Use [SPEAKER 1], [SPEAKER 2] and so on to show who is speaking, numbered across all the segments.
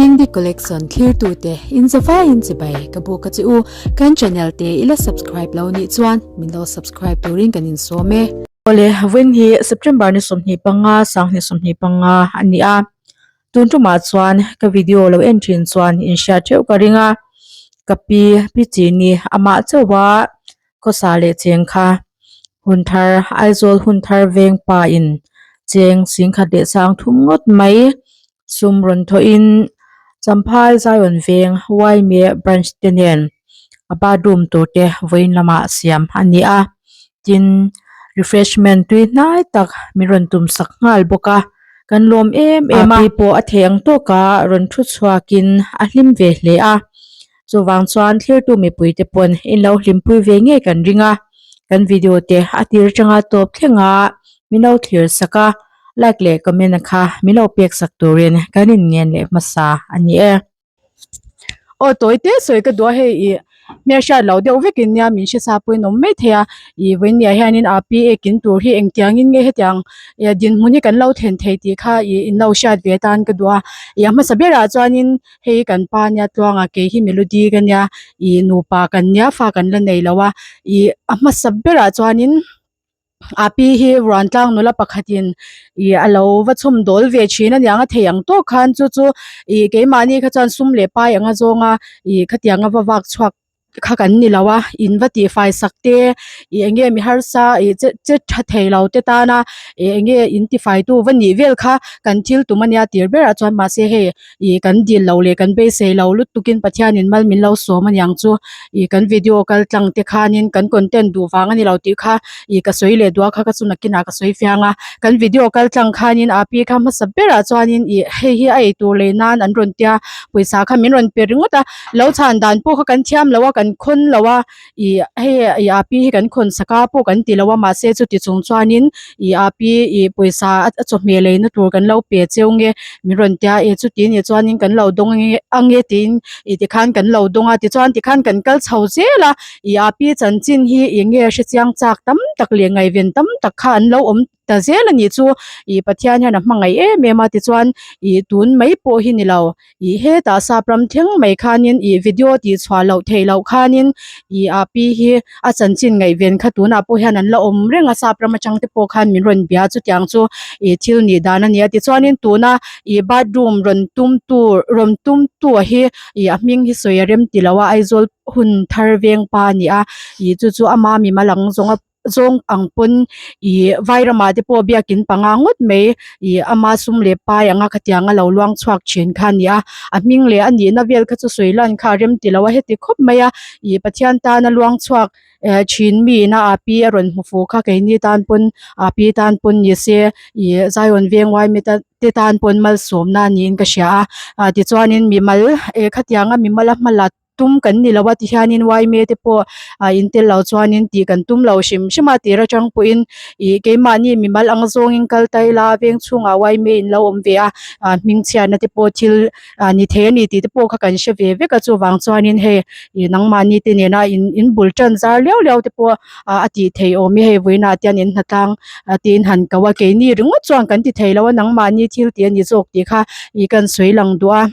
[SPEAKER 1] Dingdi Collection thlirtute in zavaiin chibai ka buk a che u. Kan channel te i la subscribe lo nih chuan min lo subscribe turin kan insawm e.
[SPEAKER 2] Awle, vawiin hi September ni 25, 2025 a ni a. Tun tumah chuan ka video lo en thin chuan in hriat theuh ka ring a. Ka pi, Pi Chini amah chauha khawsa leh cheng kha hun thar Aizawl hun thar veng pa in cheng singkhat leh sang thum ngawt mai sum rawn thawh in Champhai Zion veng Yma branch te nen a bathroom tur te vawiin lamah siam a ni a tin refreshment tui hnai tak min rawn tum sak nghal bawk a kan lawm em em a pi pawh a thei ang tawk a rawn thu chhuak in a hlim ve hle a. Chuvang chuan thlirtu mipuite pawn in lo hlimpui ve ngei kan ring a, kan video te a tir atanga tawp thleng a min lo thlir sak a, like leh comment kha min lo pek sak turin kan in ngen leh hmasa a ni e.
[SPEAKER 3] Aw tawi te sawi ka duh a hei ih hmelhriat loh deuh vekin nia min hre sa pawhin awm mai thei a, ih vawinia hianin a pi ekin tur hi engtiangin nge hetiang ih dinhmun hi kan lo thlen thei tih kha ih in lo hriat ve atan ka duh a, ih a hmasa berah chuanin Hei kan pa nia tluanga kei hi melody ka nia ih nupa kan nia fa kan la nei lo a ih a hmasa berah chuanin a pi hi ruan tlang nula pakhatin ih a lo va chhawm dawl ve thin a niang a thei ang tawk khan chu chu ih keimahni kha chuan sum leh pai anga zawnga ih khatianga va vak chhuak. kha kan ni lo a in va tih fai sak te ih eng nge mi harsa ih che che tha thei lo te tana ih eng nge in ti fai tu va nih vel kha kan thil tum ania tir berah chuan mahse hei ih kan dil lo leh kan beisei lo lutuk in Pathian in mal min lo sawm aniang chu ih kan video kal tlang te khanin kan content duh vang ani lo tih kha ih ka sawi leh duh a kha ka chu nakinah ka sawi fiang a kan video kal tlang khanin a pi kha hmasa berah chuanin ih hei hi a eitur lei nan an rawn tia pawisa kha min rawn pe ringawt a. Lo chhan dan pawh kha kan thiam lo a kan khawn lo a ih hei ih a pi hi kan khawn sak a pawh kan ti lo a mahse chuti chung chuanin ih a pi ih pawisa a chawhmeh lei na tur kan lo pe cheu nge min rawn tia e chuti nih chuanin kan lo dawng ange ange tiin ih tikhan kan lo dawng a tichuan tikhan kan kal chho zel a ih a pi chanchin hi eng nge hrechiang chak tam tak leh ngaihven tam tak kha an lo awm ta zel a nih chu ih Pathian hian a hmangaih em em a tichuan ih tun mai pawh hi ni lo ih hetah sap ram thleng mai khanin ih video tih chhuah loh theih loh khanin ih a pi hi a chanchin ngaihven kha tunah pawh hian an la awm reng a sap ram atang te pawh khan min rawn bia chutiang chu ih thil nih dan a ni a tichuanin tuna ih bathroom rawn tum tu rawn tum tu a hi ih a hming hi sawi a rem ti lo a Aizawl hun thar veng pa a ni a ih chu chu ama mimal ang zawnga. zawng ang pawn ih vai ramah te pawh biakin panga ngawt mai ih ama sum leh pai anga khatianga lo luang chhuak thin kha a ni a a hming leh a nihna vel kha chu sawi lan kha a rem ti lo a heti khawp mai a ih Pathian tana luang chhuak eh thin mi ina a pi a rawn hmu fuh kha keini tan pawn a pi tan pawn ni se ih Zion veng yma te tan pawn malsawmna niin ka hria a ah tichuanin mimal eh khatianga mimal a hma lat tum kan ni lo a tihianin yma te pawh ah in tel lo chuanin tih kan tum lo hrim hrim a tir atang pawhin ih keimahni mimal ang zawngin kal ta ila veng chhungah yma in lo awm ve a ah hming chhiatna te pawh thil ah ni thei a ni tih te pawh kha kan hre ve vek a chuvang chuanin hei ih nangmahni te nena in in bul tan zar liau liau te pawh ah a tih theih awm hi hei vawiinah te hian in hnatlang ah tiin han ko a keini ringawt chuan kan ti thei lo a nangmahni thil tih a ni zawk tih kha ih kan sawi lang duh a.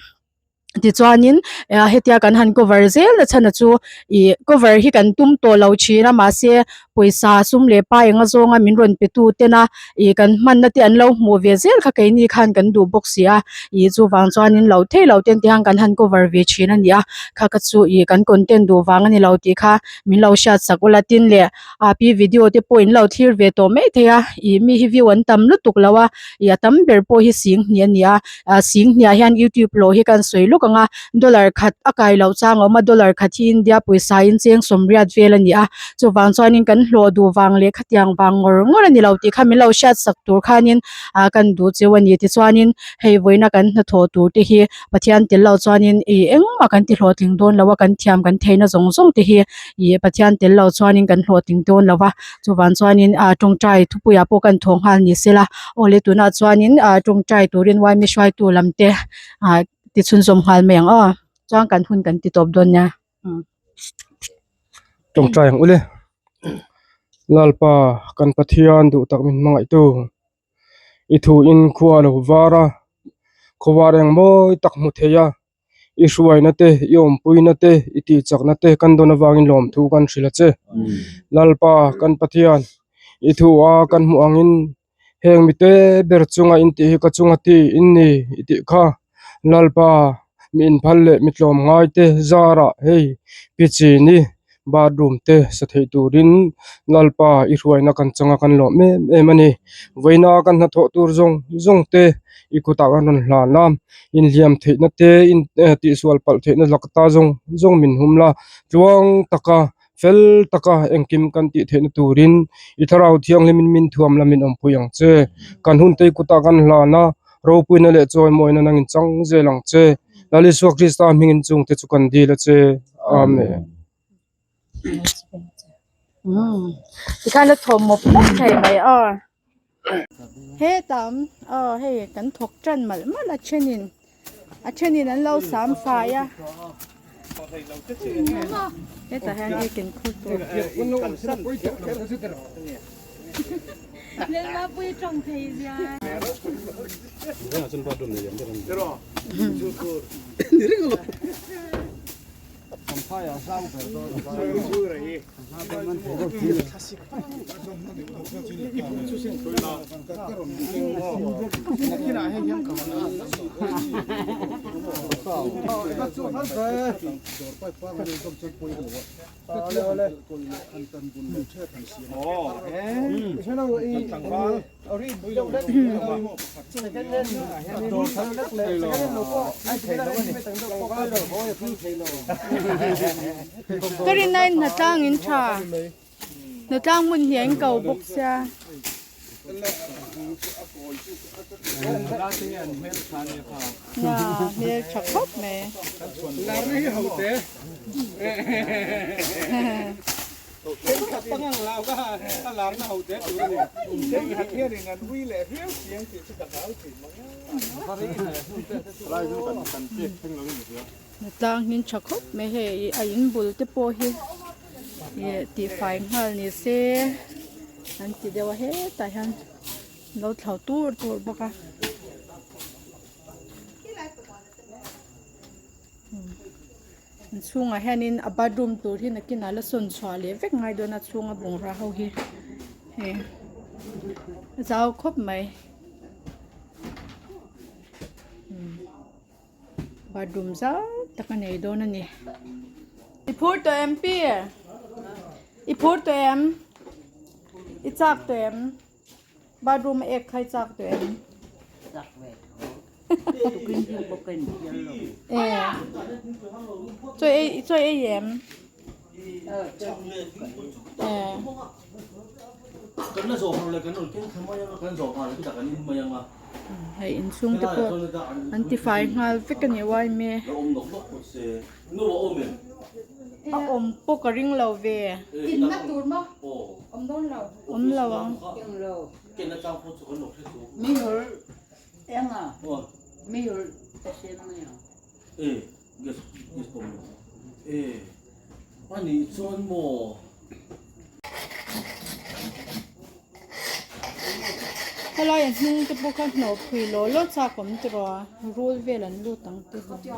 [SPEAKER 3] Tichuanin ah hetia kan han cover zel na chhan a chu ih cover hi kan tum tawh lo thin a mahse pawisa sum leh pa enga zawnga min rawn pe tu tena ih kan hmanna te an lo hmuh ve zel kha keini khan kan duh bawk si a ih chuvang chuanin lo thei lo ten te hian kan han cover ve thin a ni a kha kha chu ih kan content duh vang a ni lo tih kha min lo hriat sak ula tin leh a pi video te pawh in lo thlir ve tawh mai thei a ih mi hi view an tam lutuk lo a ih a tam ber pawh hi sing hnih a ni a ah sing hniah hian youtube hlawh hi kan sawi lawk ang a dollar khat a kai loh chang a awm a dollar khat hi India pawisa in cheng sawmriat vel a ni a chuvang chuanin kan hlawh duh vang leh khatiang vang ngawr ngawr a ni lo tih kha min lo hriat sak tur khanin ah kan duh cheu a ni tichuanin hei vawiina kan hnathawh tur te hi Pathian tel lo chuanin ih engmah kan ti hlawhtling dawn lo a kan thiam kan theihna zawng zawng te hi ih Pathian tel lo chuanin kan hlawhtling dawn lo va chuvang chuanin ah tawngtai thupuiah pawh kan thawh nghal ni sela awle tunah chuanin ah tawngtai turin yma hruaitu lam te ah ti chhunzawm nghal mai ang aw chuan kan hun kan ti tawp dawn nia.
[SPEAKER 4] Tawngtai ang ule Lalpa kan Pathian duh tak min hmangaihtu i thu in khua a lo var a khawvar eng mawi tak hmu thei a. I hruaina te, i awmpuina te, i tihchakna te kan dawn avangin lawmthu kan hrilh a che. Lalpa kan Pathian, i thu a kan hmuh angin heng mite ber chunga in tih hi ka chunga ti in ni i tih kha. Lalpa mi inphal leh mi tlawm ngai te zarah hei pi chini bathroom te sa theih turin Lalpa i hruaina kan changa kan lawm em em a ni. Vawiina kan hnathawh tur zawng zawng te i kutah kan rawn hlan a, inhliam theihna te in tihsual palh theihna lak ta zawng zawng min hum la, tluang taka fel taka engkim kan tih theihna turin i thlarau thianghlimin min thuam la min awmpui ang che. Kan hun te i kutah kan hlan a, ropuina leh chawimawina nangin chang zel ang che. Lal Isua Krista hmingin chungte chu kan dil a che. Amen.
[SPEAKER 3] Tikhan a thawm mawp mawp thei mai a. Hetam aw hei kan thawk tan malh malh a thenin a thenin an lo sam fai a. Hetah hian ekin khur tur. Ka rin aiin hnatlang in tha hnatlang hmun hi an ko bawk sia. Nia hmel tha khawp mai. Tlang hmin tha khawp mai hei a in bul te pawh hi ih tihfai nghal ni se an ti deuh a hetah hian an lo thlo tur tur bawk a. An chhungah hianin a bathroom tur hi nakinah la sawn chhuah leh vek ngai dawn a chhunga bungrau ho hi hei a zau khawp mai bathroom zau tak a nei dawn a ni. I phur tawh em pi? I phur tawh em? I chak tawh em? Bathroom a ek kha i chak tawh em?
[SPEAKER 5] Chak ve tho. Tukin hi pawh ka infial lo.
[SPEAKER 3] Eh. Chaw ei chaw ei em? Eh. Hei inchhung te pawh an tifai nghal vek a ni uaime. A awm pawh ka ring lo ve.
[SPEAKER 1] Inna tur maw? Awm dawn lo.
[SPEAKER 3] Awm lo ang. Helai a hnung te pawh kha hnawh phui law law chak awm tiraw a rul vel an lut ang te hi.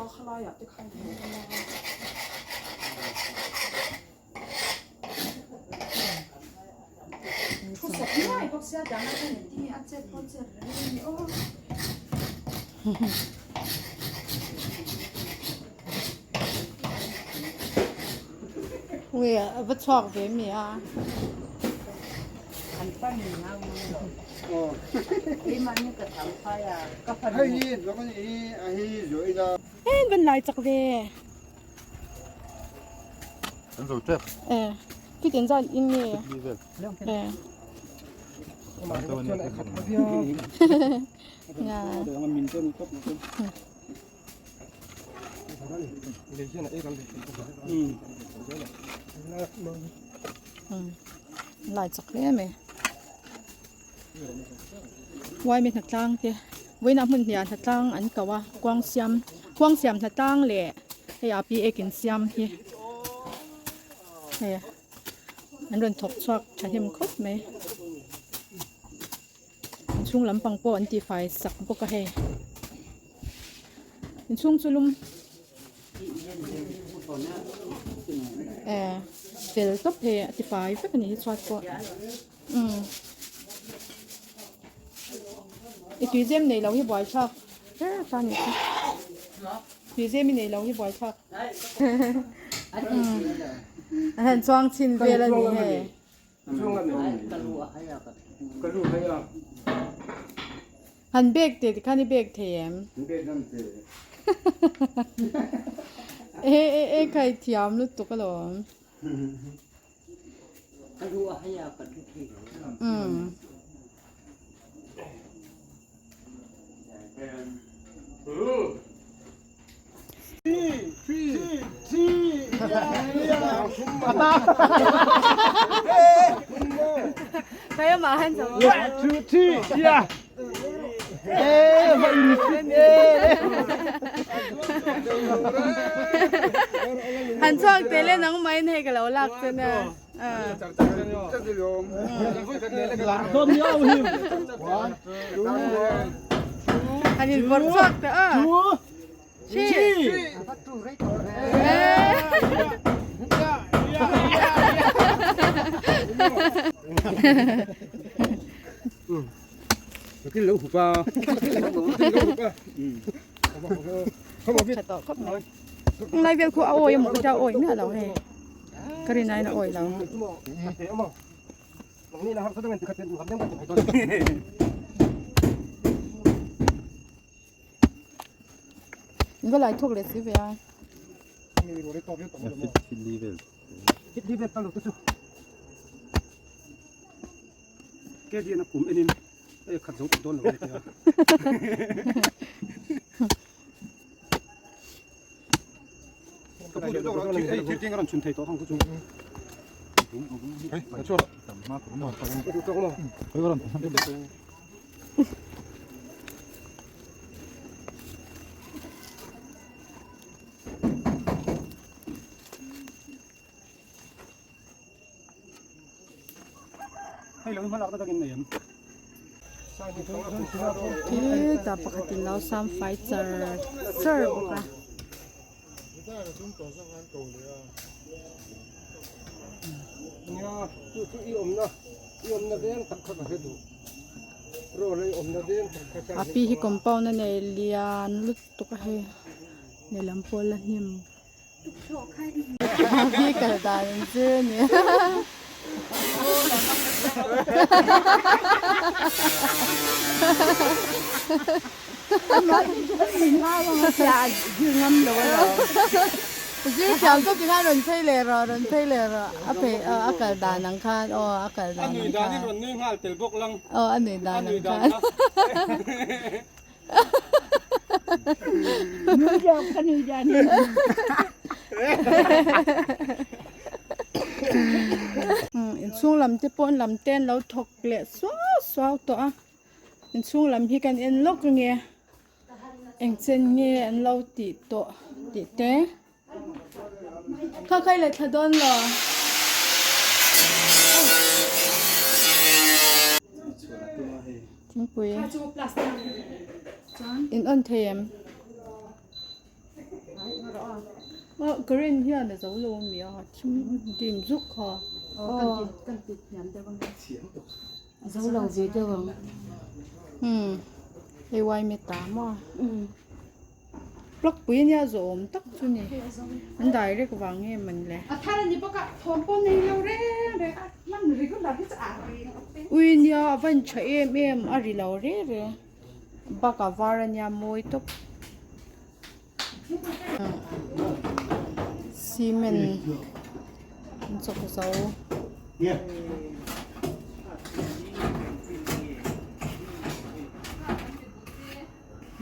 [SPEAKER 3] Ui a va chhuak ve mi a. Hei van lai chak ve.
[SPEAKER 6] An zo tep.
[SPEAKER 3] Eh, fitin zan in nge. Eh. Nga. Lai chak hle mai. Uaimi hnatlang te vawiinah hmun hniah hnatlang an ko a kuang siam kuang siam hnatlang leh hei a pi ek in siam hi hei an rawn thawk chhuak thahnem khawp mai. Inchhung lampang pawh an tihfai sak bawk a hei inchhung chu lum. Eh fel tawp hei a tifai vek a nih hi chhuat pawh umm i tuizem nei lo hi buaithlak ber ta a nih chu tuizem i nei lo hi buaithlak umm an han chuang chhin vel a ni hei. Han bag teh tikhan i bag thei em? E e e khai thiam lutuk alawm. Umm. Han chhuak teh le nangmah in hei ka lo lak che nia. Han invawrh chhuak teh a. Lai vel khu a awi emaw ka tia awi miah lo hei ka rin aiin a awi lo. In va lai thawk leh si ve a. Khitah pakhatin lo sam fai char char bawk a. A pi hi compound a nei lian lutuk a hei lehlam pawh la hnim a pi kal dan an zir a ni. Zir thiam chu tikhan rawn phei leh rawh rawn phei leh rawh a phei a kal dan ang khan aw a kal dan ang khan aw a nui dan ang khan inchhung lam te pawh lam te an lo thawk leh suau suau tawh a. Inchhung lam hi kan en lawk ange eng chen nge an lo tih tawh tih te kha kha i la thla dawn lo thingpui in on thei em aw current hian a zo lo ami a thim dim zuk kha. A zo lo ve deuh ang. Umm hei y me ta maw umm plug pui ania zawh awm tak chu ni an direct vang nge man le.
[SPEAKER 6] A thar a ni bawk a thawm pawh nei lo reng reng a hman regular hi chu a ri
[SPEAKER 3] Ui nia a van tha em em a ri lo reng reng bakah var ania mawi tawp. Cement an chawk zo.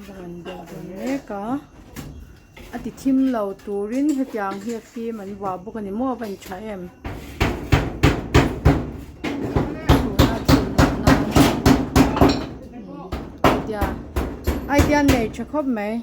[SPEAKER 3] Van bawk dawn mek a a ti thim lo turin hetiang hi a fim an vuah bawk a ni maw a va intha em tuna thim loh nan idea idea nei tha khawp mai.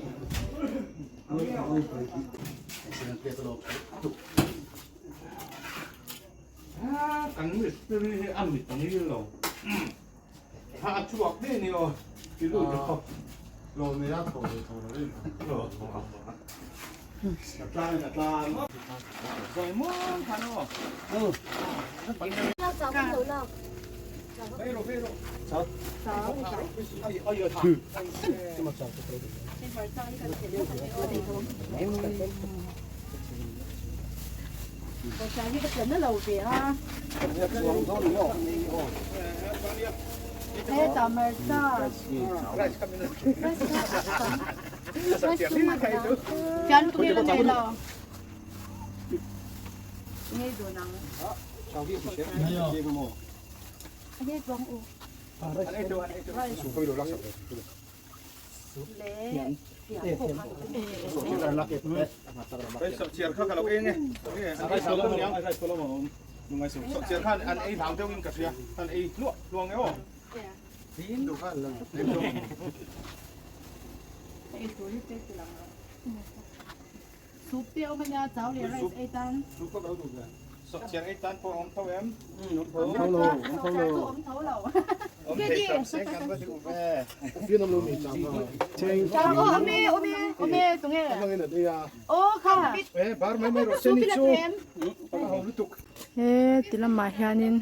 [SPEAKER 3] He ti lamah hianin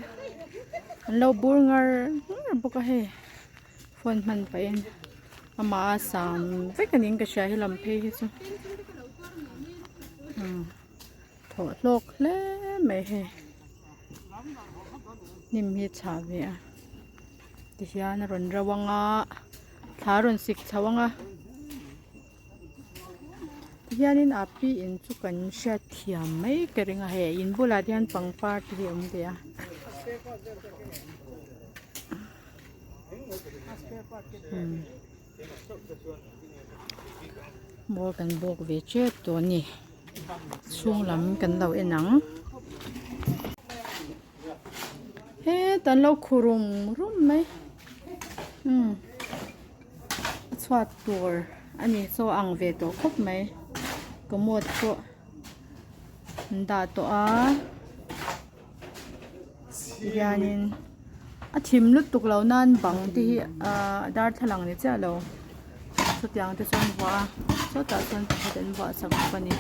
[SPEAKER 3] an lo bur ngar ngar bawk a hei phone hman pahin amah a sam vek a niin ka hria helam phei hi chu umm thawh hlawk hle mai hei hnim hi a chhah ve a tihian a rawn ro ang a thla a rawn sik chho ang a. Tihianin a pi in chu kan hriat thiam mai ka ring a hei in bulah te hian pangpar te hi a awm ve a. Ball kan bawk ve tep tawh a ni chhung lam kan lo en ang hetah an lo khu rum rum mai umm. A chhuat tur a ni chaw ang ve tawh khawp mai commode pawh an dah tawh a tihianin a thim lutuk lo nan bang te hi ahh darthlalang ni chiah lo chutiang te chuan vuah a sawtah chuan pakhat an vuah sak bawk a ni.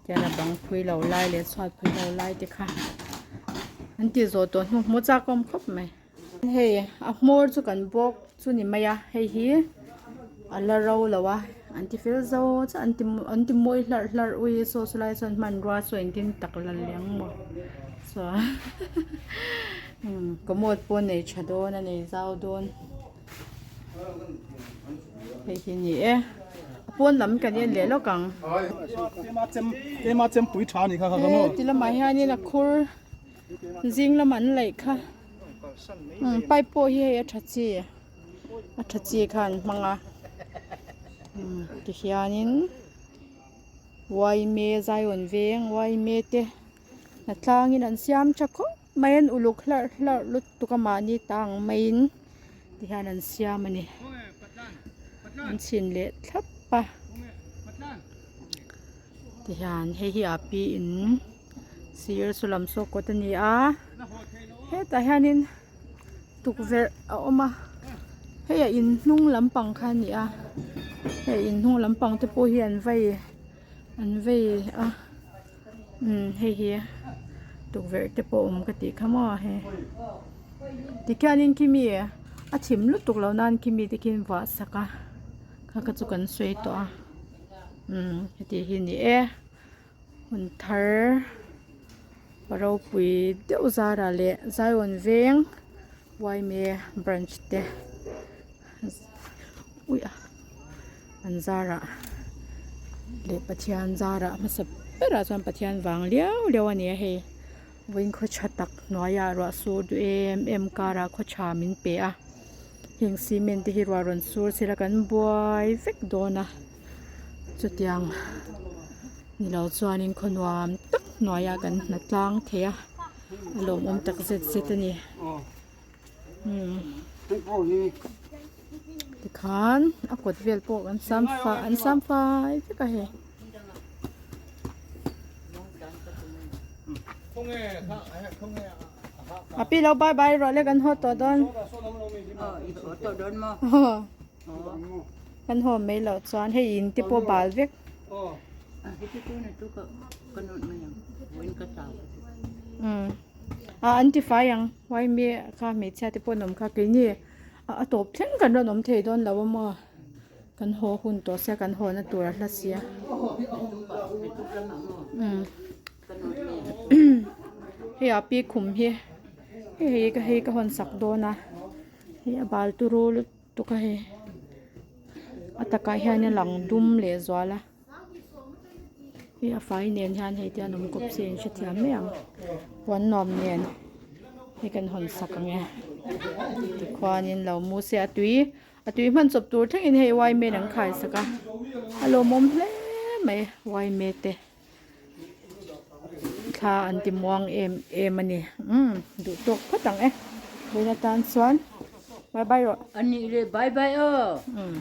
[SPEAKER 3] Tihian a bang phui lo lai leh chhuat phui lo lai te kha an tih zawh tawh hnu hmuh chak a awm khawp mai. Hei a hmawr chu kan bawk chu ni mai a hei hi a la ro lo a an ti fel zo chiah an ti an ti mawi hlarh hlarh ui saw saw lai sawn hmanrua saw engtin tak la leng maw chuan commode pawh nei tha dawn a nei zau dawn. Hei hi ni e a pawn lam kan en leh lawk ang he ti lamah hianin a khur zing lama an laih kha umm pipe pawh hi hei a tha chi a tha chi kha an hmang a umm tihianin yma zion veng yma te hnatlangin an siam tha khawp. Mai an uluk hlarh hlarh lutuk a mahni ta ang maiin tihian an siam a ni an chhin leh thlap a tihian hei hi a pi in sir saw lam saw kawt a ni a hetah hianin tukverh a awm a hei a in hnung lampang kha a ni a hei in hnung lampang te pawh hi an vei an vei a. Umm hei hi tukverh te pawh awm ka tih kha maw hei tikhianin khimi a thim lutuk lo nan khimi te khi an vuah sak a kha kha chu kan sawi tawh a umm heti hi a ni e hun thar ropui deuh zarah leh Zion veng yma branch te uiah an zarah leh Pathian zarah hmasa berah chuan Pathian vang liau liau a ni a hei vawiin khaw tha tak hnuaiah ruah sur duh em em karah khaw tha min pe a heng cement te hi ruah rawn sur sela kan buai vek dawn a chutiang ni lo chuanin khaw nuam tak hnuaiah kan hna tlang thei a a lawmawm tak zet zet a ni. Tikhan a kawt vel pawh an sam fai an sam fai vek a hei. A pi lo bye bye rawh le kan haw tawh dawn. Kan haw mai loh chuan hei in te pawh bal vek. Umm a an ti fai ang uaimi kha hmeichhia te pawh an awm kha keini a tawp thleng kan rawn awm thei dawn lo a maw. Kan haw hun tawh sia kan haw na tur a hla sia. Umm hei a pi khum hi hei hei ka hei ka hawn sak dawn a hei a bal turu lutuk a hei a takah hian a lang dum leh zual a hei a fai nen hian hei te an awm kawp se in hrethiam mai ang puan nuam nen hei kan hawn sak ang e tikhuanin lo mu se a tui. A tui hman chawp tur thlengin hei yma an khai sak a a lawmawm hle mai yma te thla an ti muang em em a ni umm duh tawk phawt ang e vawiin atan chuan bye bye rawh.
[SPEAKER 5] A nih le bye bye aw.
[SPEAKER 3] Umm.